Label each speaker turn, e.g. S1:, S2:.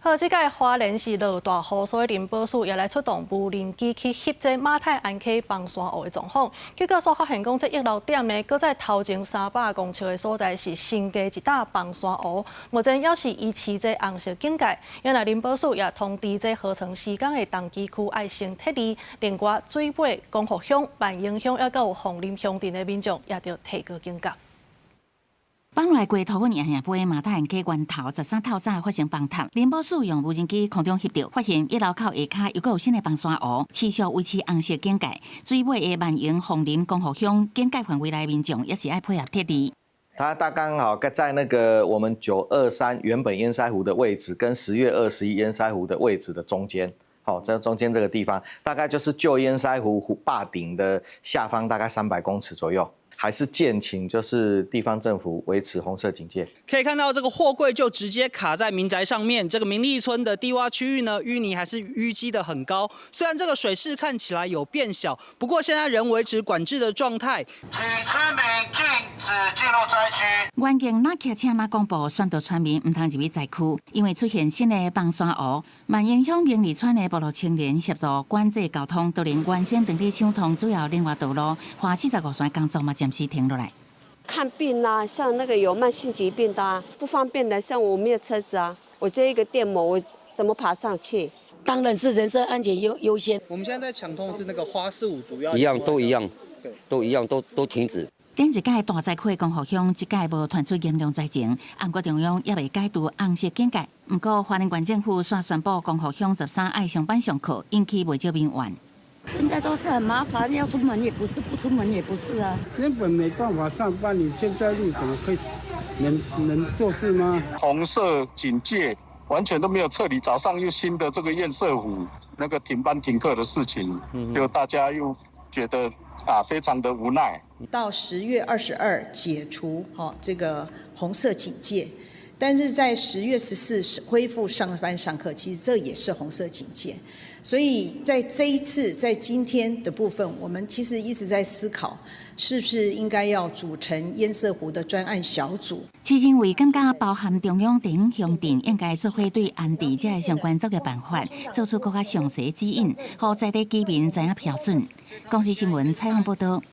S1: 好，這擺花蓮是落大雨，所以林保署也來出動無人機去翕這馬太鞍溪崩山湖的狀況。結果所發現講，這溢流點呢，閣在頭前300公尺的所在是新加一搭崩山湖，目前猶是維持這紅色警戒。原來林保署也通知這禾埕司港的東基區愛先撤離，另外水尾、光復鄉、萬榮鄉，猶閣有鳳林鄉鎮的民眾也著提高警覺。
S2: 放落來過土粉贏贏杯馬太鞍溪源頭13透早發生崩塌，林保署用無人機空中翕著，發現溢流口下跤猶閣有新的崩山湖，持續維持紅色警戒。水尾的萬榮、鳳林、光復鄉警戒範圍內民眾也是愛配合撤離。
S3: 它大剛好在那個我們923原本堰塞湖的位置，跟10月21堰塞湖的位置的中間，好，這中間這個地方，大概就是舊堰塞湖湖壩頂的下方，大概300公尺左右。還是建請就是地方政府維持紅色警戒。
S4: 可以看到這個貨櫃就直接卡在民宅上面。這個明利村的低窪區域呢，淤泥還是淤積得很高。雖然這個水勢看起來有變小，不過現在仍維持管制的狀態。
S5: 請村民禁止進入災區。
S2: 環境若騎車若廣播，宣導村民毋通入去災區，因為出現新的崩山湖。萬榮鄉明利村的部落青年協助管制交通，都連原先當地搶通主要聯絡道路，花45線工作嘛暫時停落來。
S6: 看病啊，像那個有慢性疾病的啊，不方便的，像我沒有車子啊，我這一個電摩，我怎麼爬上去？
S7: 當然是人身安全優先。
S4: 我們現在在搶通是那個花四五主要
S8: 一樣都一樣，都一樣，都停止。
S2: 頂一屆大災區的光復鄉，這屆無傳出嚴重災情，毋過中央猶未解除紅色警戒。毋過花蓮縣政府煞宣布，光復鄉13愛上班上課，引起袂少民怨。
S9: 現在都是很麻煩，要出門也不是，不出門也不是啊。
S10: 根本沒辦法上班，你現在路怎麼可以能做事嗎？
S11: 紅色警戒完全都沒有撤離，早上又新的這個堰塞湖那個停班停課的事情，就大家又覺得啊非常的無奈。
S12: 到10月22解除好這個紅色警戒，但是在10月14恢復上班上課，其實這也是紅色警戒。所以在這一次，在今天的部分，我們其實一直在思考，是不是應該要組成堰塞湖的專案小組。
S2: 市認為感覺包含中央地方鄉鎮應該做伙對安置這个相關作業辦法，做出閣較詳細指引，予在地居民知影標準。公視新聞採訪報導。